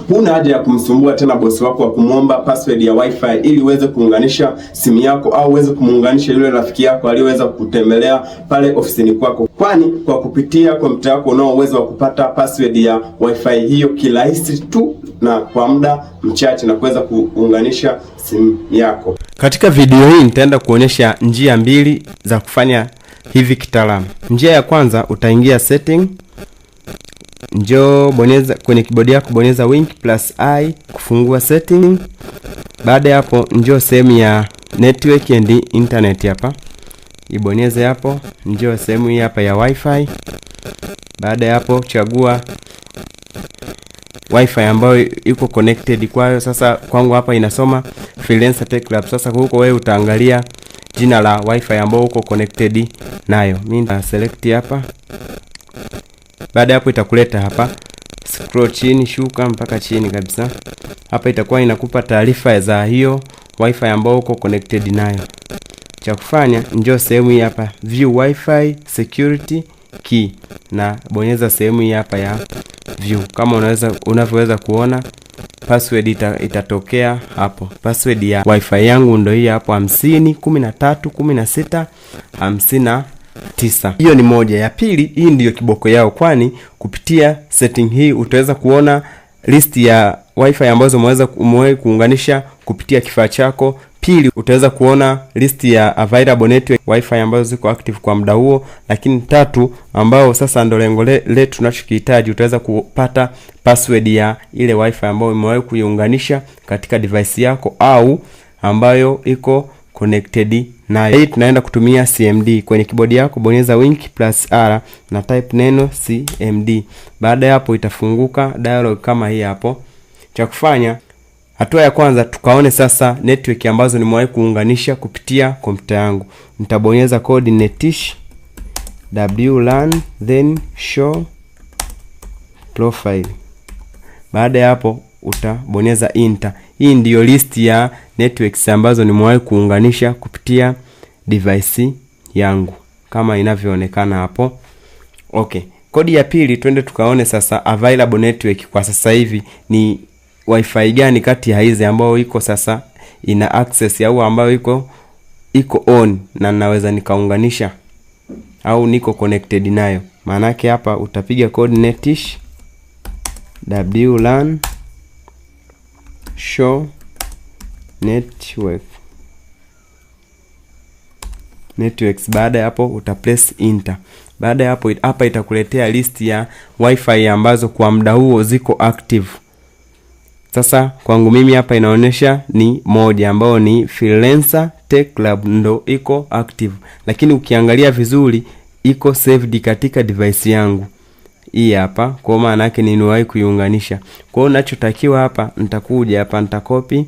Huna haja ya kumsumbua tena bosi wako wa kumwomba password ya Wi-Fi ili uweze kuunganisha simu yako au uweze kumuunganisha yule rafiki yako aliyeweza kutembelea pale ofisini kwako, kwani kwa kupitia kompyuta yako unao uwezo wa kupata password ya Wi-Fi hiyo kirahisi tu na kwa muda mchache na kuweza kuunganisha simu yako. Katika video hii nitaenda kuonyesha njia mbili za kufanya hivi kitaalamu. Njia ya kwanza, utaingia setting, njoo bonyeza kwenye kibodi yako, bonyeza Wink plus I kufungua setting. Baada ya hapo, njoo sehemu ya network and internet hapa, ibonyeze hapo, njoo sehemu hii hapa ya Wifi. Baada ya hapo, chagua Wifi ambayo iko connected kwayo. Sasa kwangu hapa inasoma Freelancer Tech Lab. Sasa huko wewe utaangalia jina la Wifi ambayo uko connected nayo. Mimi nita select hapa. Baada ya hapo itakuleta hapa, scroll chini, shuka mpaka chini kabisa. Hapa itakuwa inakupa taarifa za hiyo Wifi ambayo uko connected nayo. Cha kufanya, njoo sehemu hii hapa, view Wifi security key, na bonyeza sehemu hii hapa ya view. Kama unavyoweza kuona, password itatokea hapo. Password ya Wifi yangu ndio hii hapo, 50 13 16 59. Hiyo ni moja. Ya pili, hii ndiyo kiboko yao, kwani kupitia setting hii utaweza kuona list ya Wifi ambazo umewahi kuunganisha kupitia kifaa chako. Pili, utaweza kuona list ya available network Wifi ambazo ziko active kwa muda huo. Lakini tatu, ambao sasa ndo lengo letu tunachokihitaji, utaweza kupata password ya ile Wifi ambayo umewahi kuiunganisha katika device yako au ambayo iko connected nayo. Hii tunaenda kutumia CMD. Kwenye kibodi yako bonyeza Wink plus R na type neno CMD. Baada ya hapo itafunguka dialog kama hii hapo. Cha kufanya, hatua ya kwanza, tukaone sasa network ambazo nimewahi kuunganisha kupitia kompyuta yangu. Nitabonyeza code netsh wlan then show profile. Baada ya hapo utabonyeza enter. Hii ndiyo list ya networks ambazo nimewahi kuunganisha kupitia device yangu kama inavyoonekana hapo. Okay. Kodi ya pili, twende tukaone sasa available network kwa sasa hivi ni Wifi gani kati ya hizi ambayo iko sasa ina access au ambayo iko on na naweza nikaunganisha au niko connected nayo. Maanake hapa utapiga code netsh wlan show networks. Baada ya hapo uta press enter. Baada ya hapo, hapa itakuletea list ya Wifi ambazo kwa muda huo ziko active. Sasa kwangu mimi hapa inaonyesha ni moja ambayo ni Freelancer Tech Club ndo iko active, lakini ukiangalia vizuri iko saved katika device yangu hii hapa, kwa maana yake niliwahi kuiunganisha. Kwa hiyo ninachotakiwa hapa, nitakuja hapa nitakopi,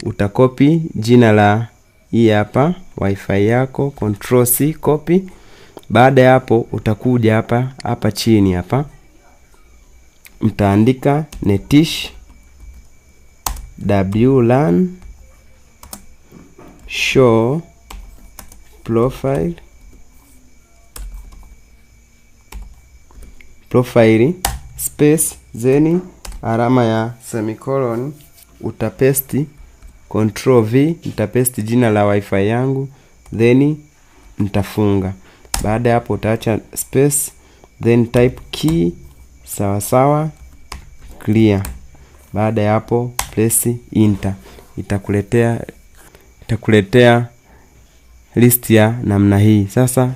utakopi jina la hii hapa Wifi yako, control C copy. Baada ya hapo utakuja hapa chini hapa mtaandika netsh wlan show profile space then alama ya semicolon, utapaste control V, nitapaste jina la Wifi yangu then nitafunga. Baada ya hapo utaacha space then type key sawa sawa clear. Baada ya hapo press enter, itakuletea list ya namna hii. Sasa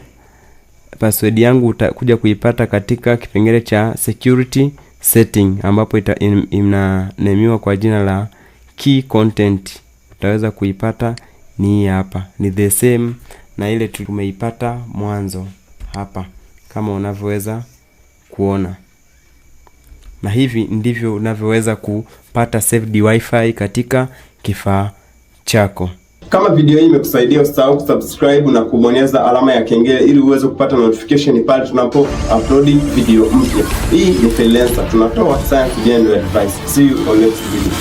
password yangu utakuja kuipata katika kipengele cha security setting ambapo inanemiwa kwa jina la key content. Utaweza kuipata ni hii hapa, ni the same na ile tumeipata mwanzo hapa kama unavyoweza kuona. Na hivi ndivyo unavyoweza kupata saved Wifi katika kifaa chako. Kama video hii imekusaidia, usisahau kusubscribe na kubonyeza alama ya kengele ili uweze kupata notification pale tunapo upload video mpya. Hii ni Freelancer, tunatoa science genuine advice. See you on next video.